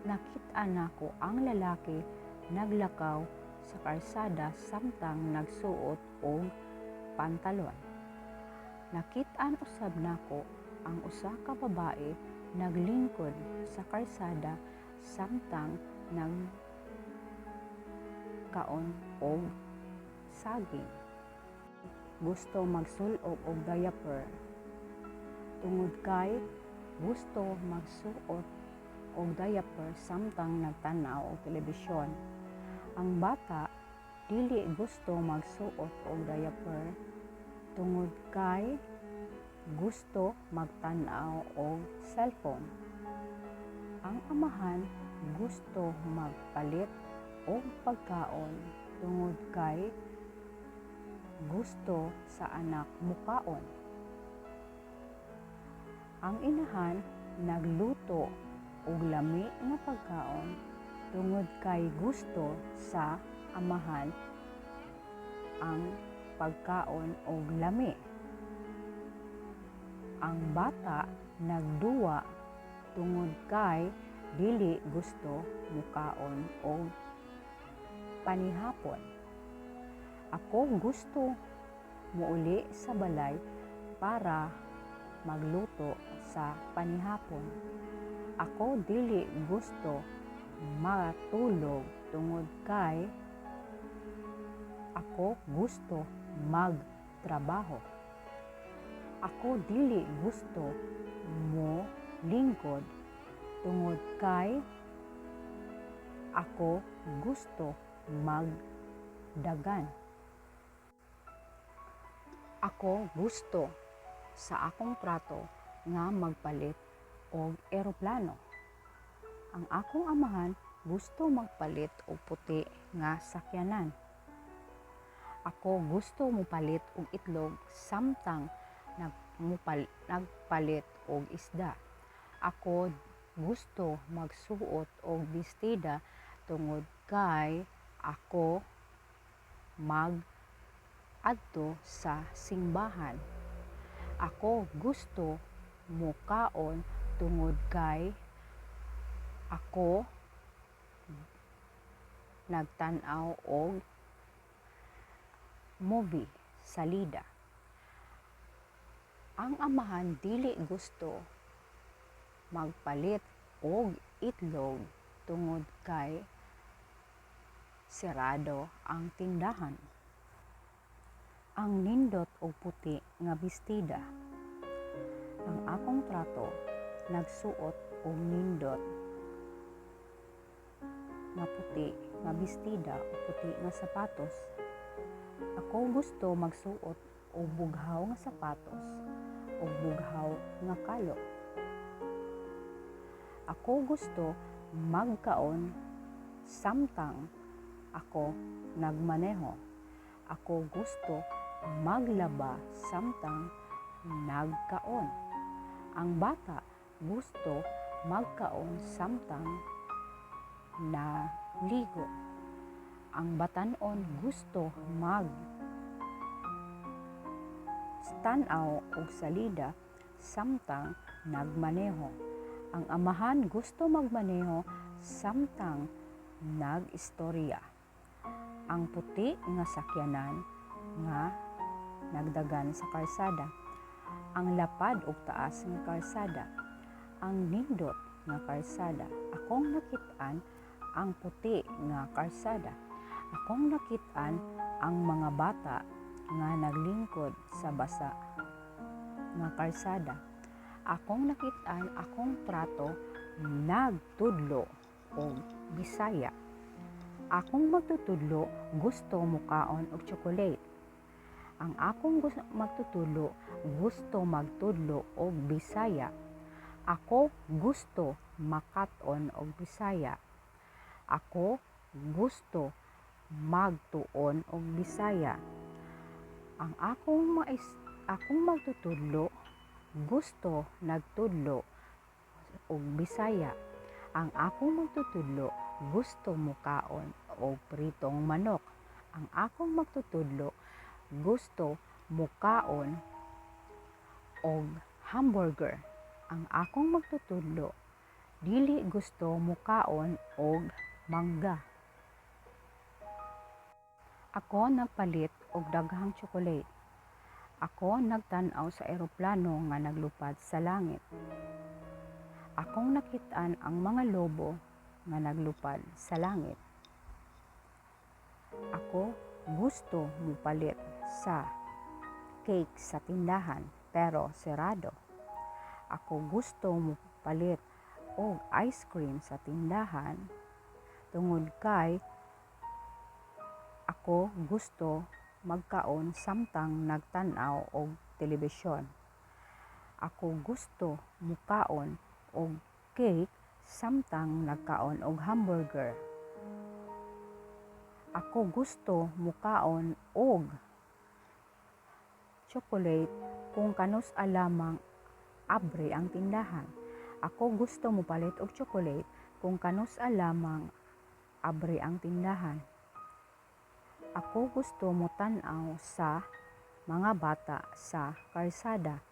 Nakit-an nako ang lalaki naglakaw sa karsada samtang nagsuot og pantalon. Nakit-an usab nako ang usa ka babae naglingkod sa karsada samtang nagkaon og saging. Gusto magsul-ob og diaper tungod kay gusto magsuot og diaper samtang nagtan-aw og telebisyon. Ang bata dili gusto magsuot og diaper tungod kay gusto magtan-aw og cellphone. Ang amahan gusto magpalit og pagkaon tungod kay gusto sa anak mukaon. Ang inahan nagluto og lami nga pagkaon tungod kay gusto sa amahan ang pagkaon og lami. Ang bata nagduwa tungod kay dili gusto mukaon og panihapon. Ako gusto Muuli sa balay para magluto sa panihapon. Ako dili gusto matulog tungod kay ako gusto magtrabaho. Ako dili gusto mo lingkod tungod kay ako gusto magdagan. Ako gusto sa akong trato nga magpalit og eroplano. Ang akong amahan gusto magpalit og puti nga sakyanan. Ako gusto mopalit og itlog samtang nagpalit og isda. Ako gusto magsuot og bestida tungod kay ako mag adto sa simbahan. Ako gusto mokaon tungod kay ako nagtan-aw og movie salida. Ang amahan dili gusto magpalit og itlog tungod kay sirado ang tindahan. Ang nindot og puti nga bestida. Ang akong trato nagsuot og nindot nga puti nga bestida ug puti nga sapatos. Ako gusto magsuot og bughaw nga sapatos ug bughaw nga kalo. Ako gusto magkaon samtang ako nagmaneho. Ako gusto maglaba samtang nagkaon. Ang bata gusto magkaon samtang naligo. Ang batan-on gusto mag tan-aw og salida samtang nagmaneho. Ang amahan gusto magmaneho samtang nag-istorya. Ang puti nga sakyanan nga nagdagan sa karsada. Ang lapad og taas nga karsada. Ang nindot nga karsada. Akong nakit-an ang puti nga karsada. Akong nakit-an ang mga bata nga naglingkod sa basa nga karsada. Akong nakit-an akong trato nagtudlo og Bisaya. Akong magtutudlo gusto mukaon og chocolate. Ang akong magtutudlo gusto magtudlo og Bisaya. Ako gusto makat-on og Bisaya. Ako gusto magtuon og Bisaya. Ang akong magtutudlo gusto nagtudlo og Bisaya. Ang akong magtutudlo gusto mukaon og pritong manok. Ang akong magtutudlo gusto mukaon og hamburger. Ang akong magtutudlo dili gusto mukaon og mangga. Ako nagpalit og daghang chocolate. Ako nagtan-aw sa eroplano nga naglupad sa langit. Akong nakit-an ang mga lobo nga naglupad sa langit. Ako gusto mopalit sa cake sa tindahan pero sirado. Ako gusto mopalit og ice cream sa tindahan tungod kay ako gusto magkaon samtang nagtan-aw og telebisyon. Ako gusto mukaon og cake samtang nagkaon og hamburger. Ako gusto mukaon og chocolate kung kanus-a lamang abre ang tindahan. Ako gusto mopalit og chocolate kung kanus-a lamang abre ang tindahan. Ako gusto motan-aw sa mga bata sa karsada.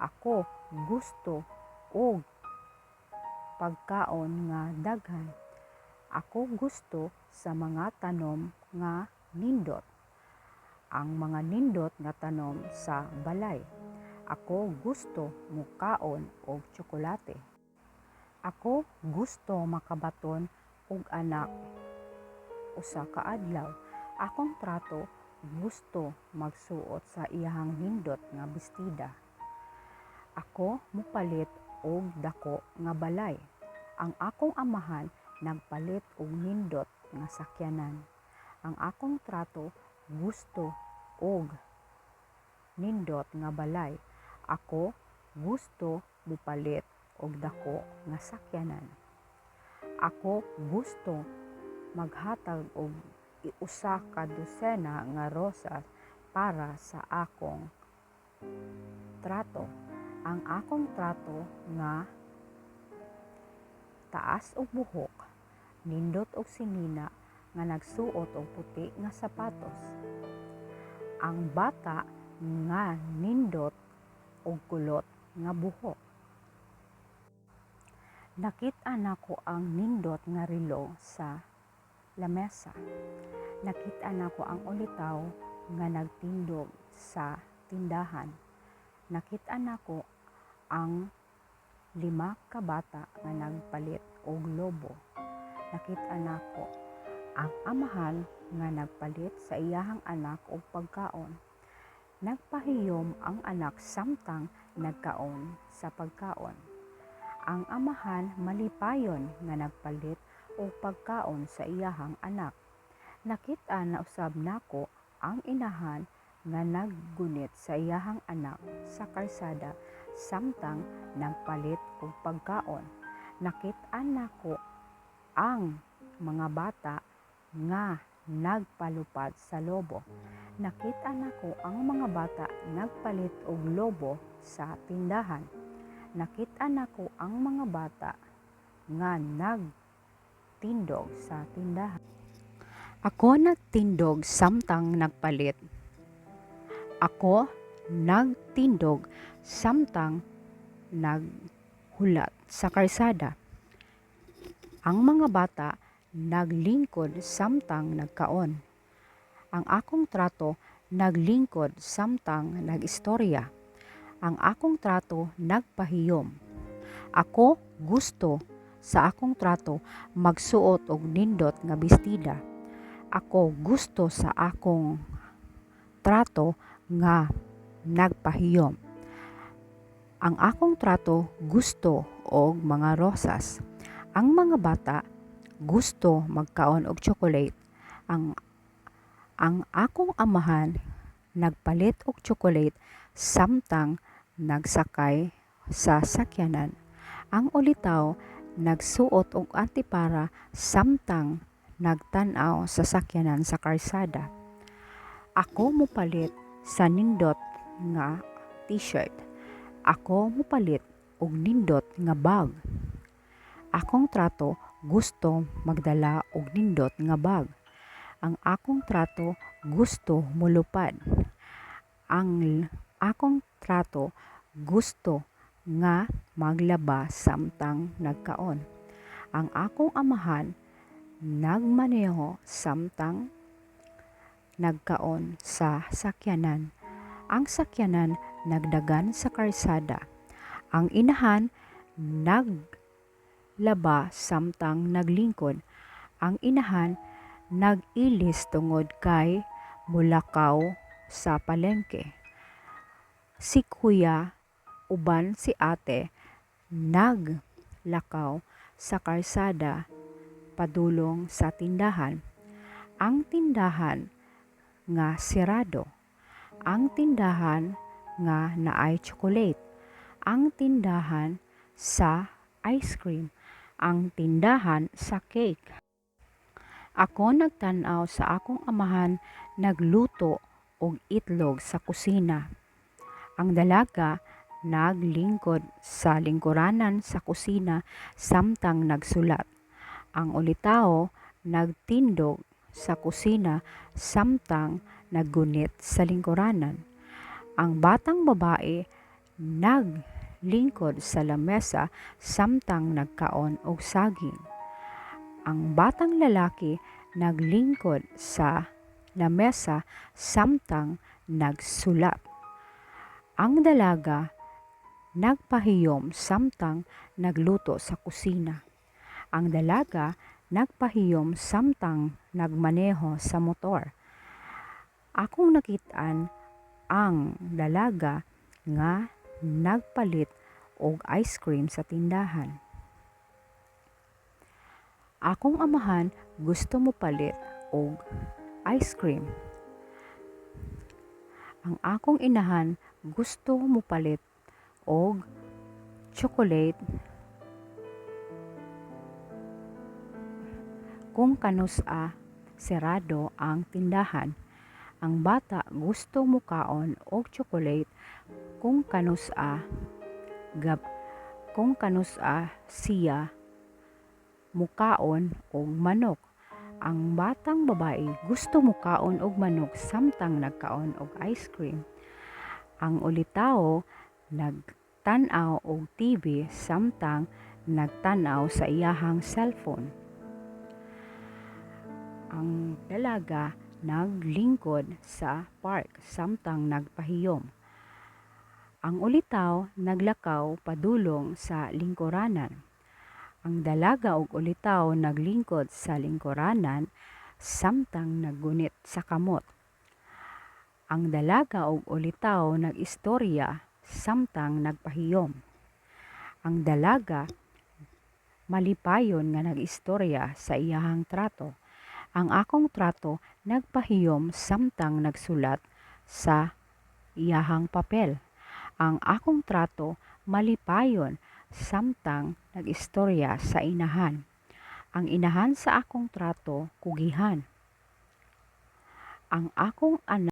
Ako gusto og pagkaon nga daghan. Ako gusto sa mga tanom nga nindot. Ang mga nindot nga tanom sa balay. Ako gusto mukaon og tsokolate. Ako gusto makabaton og anak usa ka adlaw. Akong trato gusto magsuot sa iyahang nindot nga bestida. Ako mopalit og dako nga balay. Ang akong amahan nagpalit og nindot nga sakyanan. Ang akong trato gusto og nindot nga balay. Ako gusto mopalit og dako nga sakyanan. Ako gusto maghatag og usa ka dosena nga rosas para sa akong trato. Ang akong trato nga taas og buhok, nindot og sinina nga nagsuot og puti nga sapatos. Ang bata nga nindot og kulot nga buhok. Nakit-a nako ang nindot nga relo sa lamesa. Nakit-a nako ang ulitaw nga nagtindog sa tindahan. Nakit-a nako ang lima ka bata nga nagpalit og lobo. Nakit-a nako ang amahan nga nagpalit sa iyahang anak og pagkaon. Nagpahiyom ang anak samtang nagkaon sa pagkaon. Ang amahan malipayon nga nagpalit og pagkaon sa iyahang anak. Nakit-a na usab nako ang inahan nga naggunit sa iyahang anak sa kalsada samtang nagpalit og pagkaon. Nakit-an nako ang mga bata nga nagpalupad sa lobo. Nakit-an nako ang mga bata nagpalit og lobo sa tindahan. Nakit-an nako ang mga bata nga nagtindog sa tindahan. Ako nagtindog samtang nagpalit. Ako nagtindog samtang naghulat sa kalsada. Ang mga bata naglingkod samtang nagkaon. Ang akong trato naglingkod samtang nagistorya. Ang akong trato nagpahiyom. Ako gusto sa akong trato magsuot og nindot nga bestida. Ako gusto sa akong trato nga nagpahiyom. Ang akong trato gusto og mga rosas. Ang mga bata gusto magkaon og chocolate. Ang akong amahan nagpalit og chocolate samtang nagsakay sa sakyanan. Ang ulitaw nagsuot og antipara samtang nagtan-aw sa sakyanan sa kalsada. Ako mopalit sa nindot nga t-shirt. Ako mopalit og nindot nga bag. Akong trato gusto magdala og nindot nga bag. Ang akong trato gusto molupad. Ang akong trato gusto nga maglaba samtang nagkaon. Ang akong amahan nagmaneho samtang nagkaon sa sakyanan. Ang sakyanan nagdagan sa kalsada. Ang inahan naglaba samtang naglingkod. Ang inahan nag-ilis tungod kay mulakaw sa palengke. Si kuya uban si ate naglakaw sa kalsada padulong sa tindahan. Ang tindahan nga sirado. Ang tindahan nga naay chocolate. Ang tindahan sa ice cream. Ang tindahan sa cake. Ako nagtan-aw sa akong amahan nagluto og itlog sa kusina. Ang dalaga naglingkod sa lingkuranan sa kusina samtang nagsulat. Ang ulitawo nagtindog sa kusina samtang naggunit sa lingkuranan. Ang batang babae naglingkod sa lamesa samtang nagkaon og saging. Ang batang lalaki naglingkod sa lamesa samtang nagsulat. Ang dalaga nagpahiyom samtang nagluto sa kusina. Ang dalaga nagpahiyom samtang nagmaneho sa motor. Akong nakit-an ang dalaga nga nagpalit og ice cream sa tindahan. Akong amahan gusto mopalit og ice cream. Ang akong inahan gusto mopalit og chocolate kung kanus-a serado ang tindahan. Ang bata gusto mokaon og chocolate kung kanus-a siya mukaon og manok. Ang batang babae gusto mokaon og manok samtang nagkaon og ice cream. Ang ulitawo nagtan-aw og TV samtang nagtan-aw sa iyahang cellphone. Ang dalaga naglingkod sa park samtang nagpahiyom. Ang ulitaw naglakaw padulong sa lingkuranan. Ang dalaga ug ulitaw naglingkod sa lingkuranan samtang naggunit sa kamot. Ang dalaga ug ulitaw nag-istorya samtang nagpahiyom. Ang dalaga malipayon nga nag-istorya sa iyahang trato. Ang akong trato nagpahiyom samtang nagsulat sa iyahang papel. Ang akong trato malipayon samtang nag-istorya sa inahan. Ang inahan sa akong trato kugihan. Ang akong anak